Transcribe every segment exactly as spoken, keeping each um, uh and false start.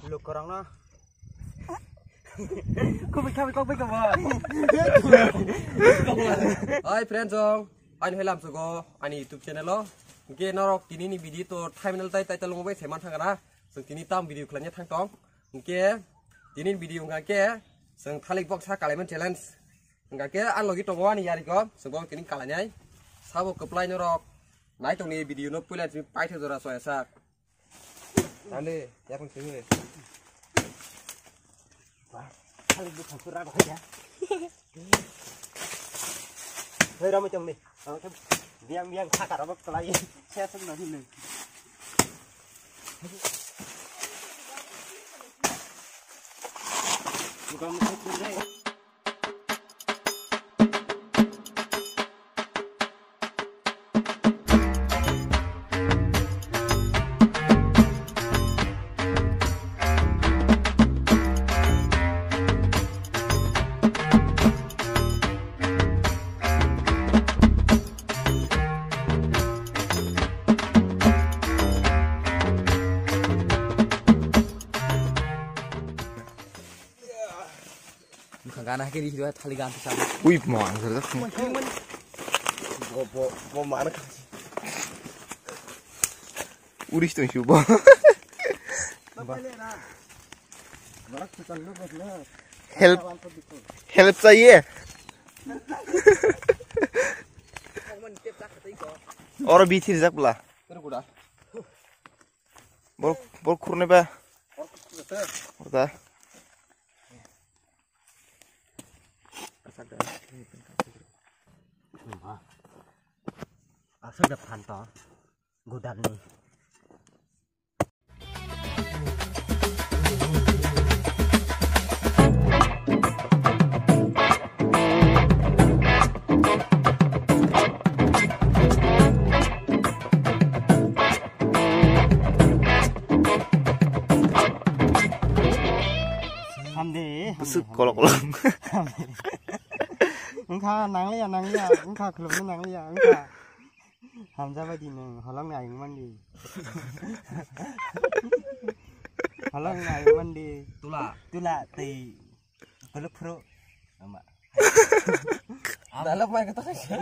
Lukurokno. Kubui khabai kok bai kabo. Hi friends, jong. Ani hai lamsogo ani YouTube channel o. Hwnkhe norok tini ni video to thumbnail tai title wngwi se man thangna. Chwng tini tam video khlaina thang tong. Hwnkhe tini ni video wngkha khe chwng thalik boksa kalaimani challenge. Hwnkha khe ang logi tongo ani yariko. Chwng bo tini kalainai. Sabo kwplai norok nai tongni video no puila tini paithago jora soya sak. Ande, yakung sini. Wah, kali bukan kurang apa ya? Hei, ramai tong ni. Oke, biang biang kakar apa kelai. Saya senang ini. Bukan musik deh. Wngkha gana hai khe ri thali gan thasa. Ui, mo ang thasa. Bo, bo, bo mana kha. Uri stoi shu bo. Help, help chahiye. Oro bithir jak bla. Bol, bol khurne ba. Ota. Aswk da phan to. Gudarni. Hamde, hamde, Bwswk hamde. Kolok kolok. Wngkha nangliya, nangliya, wngkha khulumno nangliya, wngkha. Hamjabai di nwng, holong nai wngmani. Holong nai wngmani. Tula. Tula tei. Kolok phuru. Ama. Dalok mai kata kaya.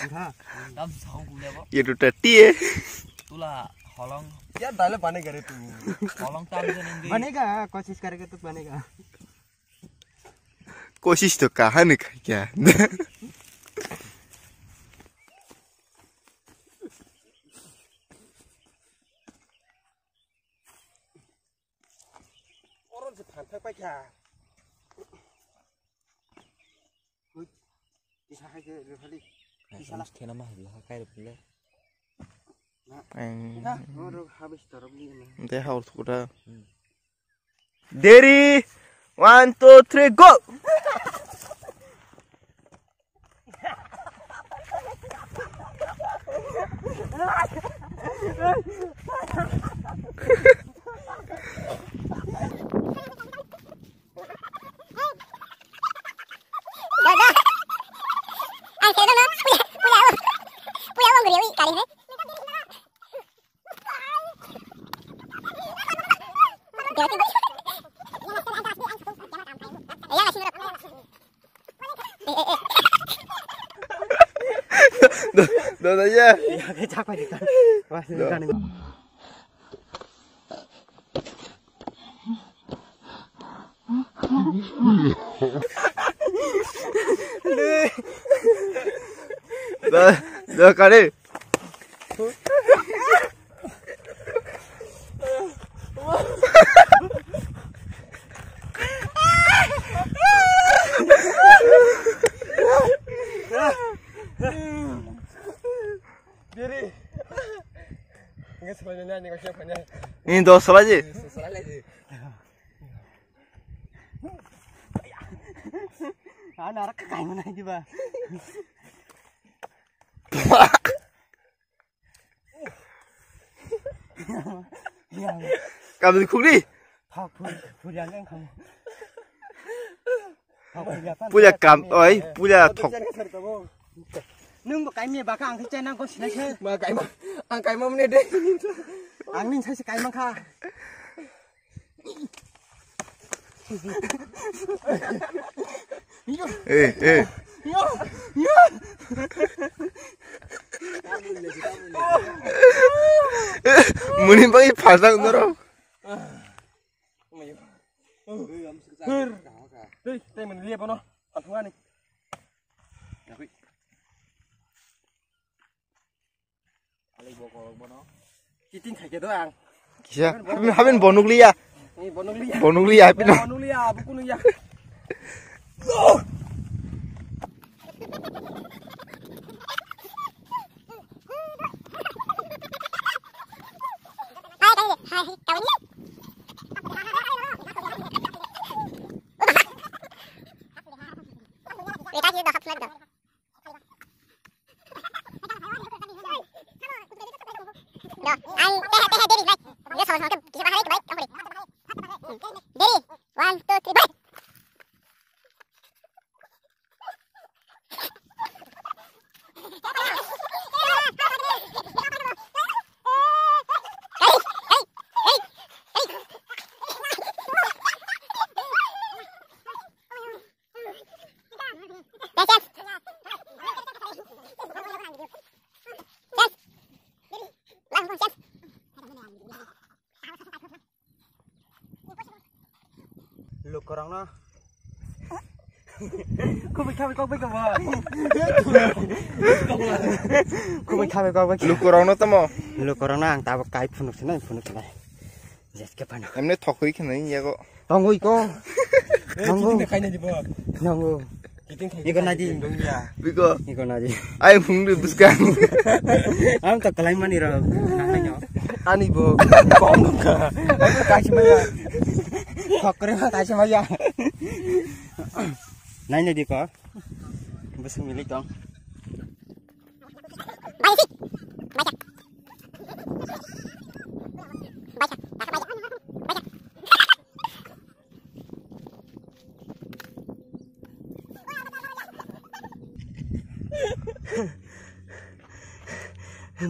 Wngkha. Tam sao kumya bo. Ye tu tati ye. Tula holong. Kya dalok bane kare tu? Holong tam je nengdi. Banega, kosis karega tu banega. Kosis to kaha ne khai kya. Oron se phan thak pai kha. Ui, kisa hai je re phali. Kisa la. Thena ma hibla ha kai re phile. Na. Ang. Na, oro habis torop ni na. De haur thukuta. Hmm. Deri, one, two, three, go! Dada ya. Da, da kare. Diri. Nge salai nani ko siapa nya? Ini dos salai ji. Salai ji. Ana rak kai mana ji ba. Kamu khukri? Thok phuri, phuri ang ang kham. Thok phuri apa? Puja kam, oi, puja thok. Nung bo kaimi baka ang khe chai nang ko sinai se. Ma kaima, ang kaima mene de. Ang ning sai se kaima kha. Eh, eh. Muni bai phajak norok. Tei, tei mani liya bono. Anthungani. Kiting khaikhe do ang. Kisa, habin, habin bonuk liya. Eh, bonuk liya. Bonuk liya, habin. Bonuk liya, abu kunu ya. One, two, three, bye. Lukurokno. Kubui khabai kok bai kabo. Kubui khabai kok bai. Lukurokno tamo. Lukurokno ang tabuk kai phunuk sinai phunuk sinai. Jeske phano. Emne thokri khna yago. Tongwi ko. Tongwi. Kiting khaina dibo. Tongwi. Kiting khai. Iko nadi. Biko. Iko nadi. Ai mungdu buskang. Ang to kalai mani ro. Ani bo. Kong ka. Kaisi maya. Khokre ma kaisi maya. Nai nadi ko. Busung milik dong.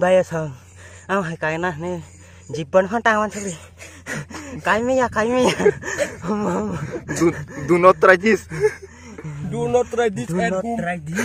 Baya sang, ang hai kaina ne. Jibon phan tangman sili. Kaimaya, kaimaya. Do, do not try this. Do not try this Do at not home. Try this.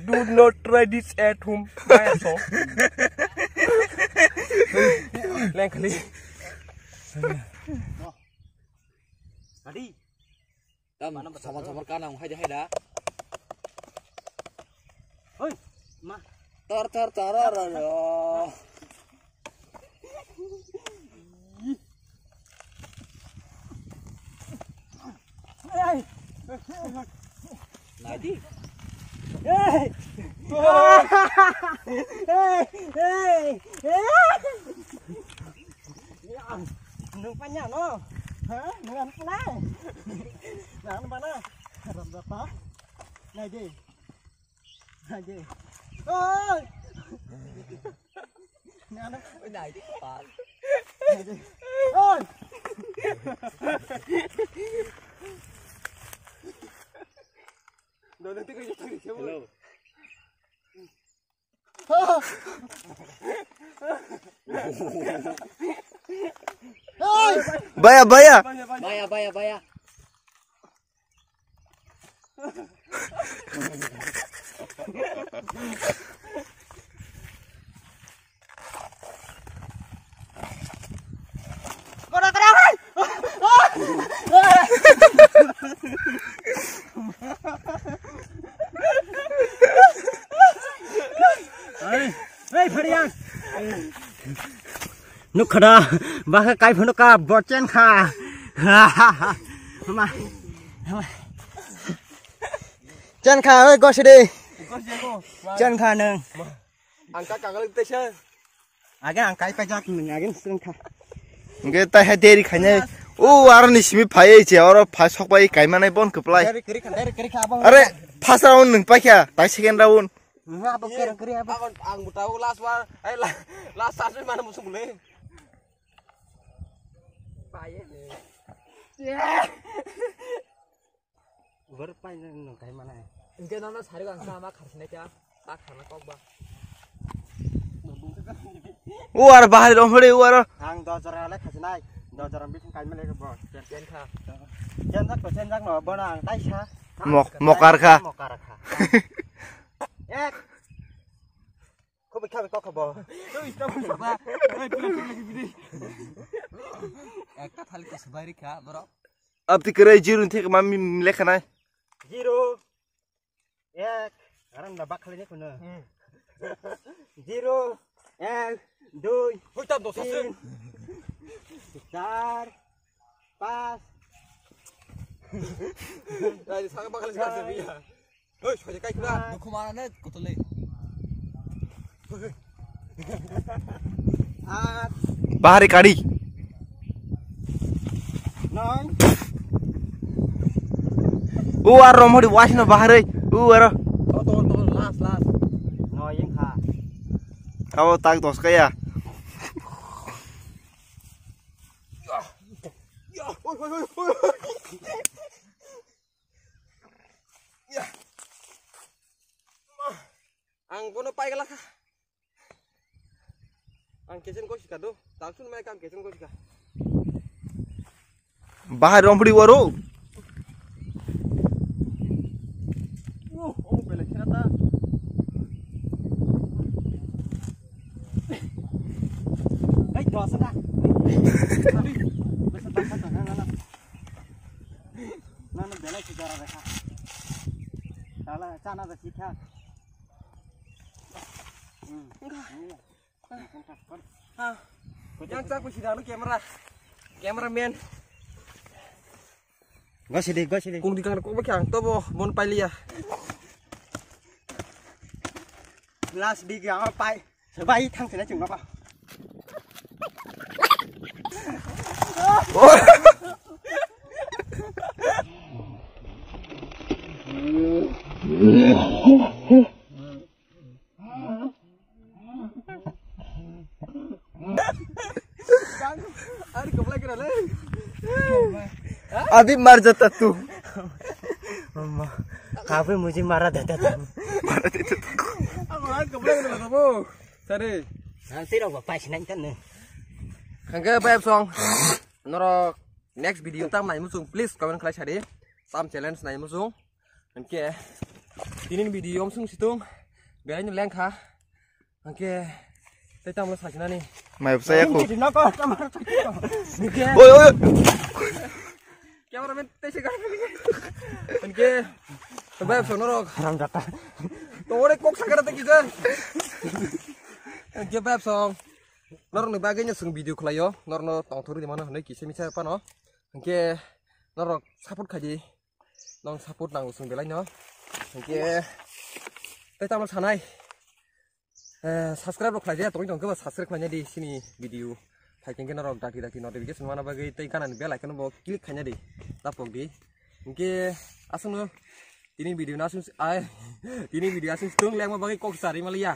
Do not try this at home. Baya so. Leng khali. Adi. Tam samar samar kana hai hai da. Hoi, ma. Tar tar tar tar. Nadi. Hey! Hey! Hey! Hey! Nung panya no? Ha? Nung ano pala? Nang ano pala? Haram berapa? Nadi. Nadi. Oi! Nang ano? Nadi. Oi! Hello. Baya, baya. Baya, baya, baya. Hey, hey, Farian. Nukha da, baka kai phano ka, bo chen kha. Ma. Chen kha, oi, gosidi. Chen kha nung. Ang ka kangal tesa. Age ang kai pajak nung, age chen kha. Nge ta he deri khane. O, aro ni simi phai che, aro phai sok pai kai manai bon kwplai. Deri kri kha, deri kri kha, abo. Are, first round nung paikha, tai second round. Nungha abo kereng kri abo. Ang, ang buta last one, ai, la-, last chance mana musuh boleh. Pai ne. Ubar pai ne nung kai mana. Engke nono sari ang sama kharsinai kya? Tak kharna kok ba. O ar bahai rom hore o ar. Ang do jora le khasinai. Jaram bising kaimale bo. Chen kha. Chen jak to chen jak no bona ang taisa. Mok-, mokar kha. Mokar kha. Ek. Khubi khabi kok bo. Ekta thali to sabai rikha borok. Abti kwrwi zero ni theke ma mi lekha nai. Zero. Ek. Arang da bakhalini kuno. Zero. Ek. Dui. Hoita dosa se. Tin. Char. Pas. Ai, saka bakhalini saka se biya. Oi, soja kai kula. Dukhu mana ne kotole. Bahari kari. Nine. U ar romhori wasino bahari. U aro. Oh, tol, tol, last, last. No, yang kha. Abo tak dos kaya. Ya. Ya. Oi, oi, oi, oi. Ya. Ang bono paigala kha. Ang kesen ko sika do. Tangsun mai kam kesen ko sika. Bahar romhuri waro. Oh, oh, bela kira ta. Hei, dosa ta. Besa ta ta na na. Na na bela kira ta. Tala chana da sikha. Enggak. Ah. Yang cak kusi dalu kamera. Kameramen. Gosidi, gosidi. Kung di kangan kok bakang to bo bon pai liya. Last di gama pai. Sebai thang sini cuma apa? Abhi mar jata tu. Amma, kabe mujhe mara deta tu. Mara deta tu. Sare. Nanti rok ba paisi nai tan ne. Hangke beb song. Norok next video tam nai muchung, please comment khlai sadi. Tam challenge nai muchung. Hingke tini video om sung situng belai no lengkha. Hingke tei tamlo sasinani. Mai bwsa yaku. Hingke oi, oi, oi. Cameraman tei se gana. Hingke beb song norok. Haram jata. Tore kok sakara tei kisa. Hingke beb song. Norok ni bagwi no sung video khlaio. Norok no tongthok rwdi mano hinui kisa misa phano. Hingke norok support khaidi. Nong support nango chwng belai no. Hingke tei tamo sanai. Eh, subscribe rok khlaijak tongwi tongkhe bo subscribe khlaina di sini video. Phai khe norok dati dati notification mana bagwi tei gana ni bell icon bo click khaina di. Tapok di. Hingke aswkno tini video na aswk ai tini video aswk situng lengma bagwi kok sari maliya.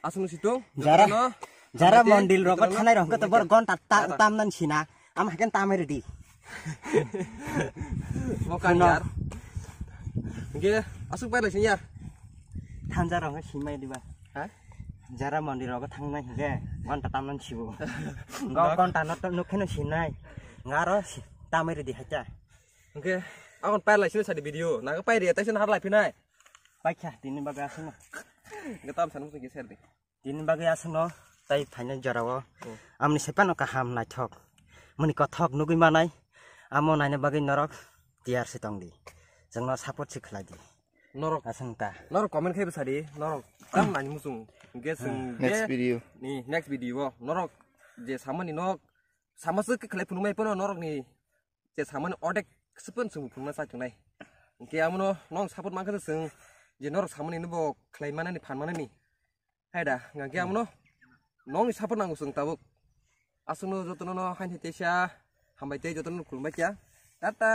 Aswkno situng. Jara, jotno jara hambai tei mondil rok jotno thanai rok hwnkhe to hingke. Bor gonta ta-, jara. Tamnan sina. Am haken tamai redi. Mokan yar. Hingke aswk pai lai sini yar. Thansa rok simai diba. Ha? Jara mondir rogo thangnai hingke gonta tamnan sibo. Go gonta no to nukheno sinai. Ngaro si-, tamai redi hacha. Hingke akon pai lai sini sadi video. Naga pai ri tai sini har lai phinai. Paikha tini baga aswkno. Hingke tam sanu sini share di. Tini bagwi aswkno tai phainai jorao. Hmm. Amni sephano kaham naithok. Muni kothok nugwi manai. Amo naina bagwi norok tiyar se tongdi. Chwngno support se khlai di. Norok aswk ta. Norok comment khai bwsa di. Norok tam nani muchung. Hingke chwng next video. Ni next video o norok je samani nok sama se khlai phunukmai phano norok ni je samani odek sepon chwng phunukna chai tongnai. Hingke amono nong support mankha chwng je norok samani no bo khlai manani phan manani. Hai da, hingke amono nongni support nango chwng tabuk. Aswkno jotono no haini teisa hambai tei jotono khulumbai kha. Tata.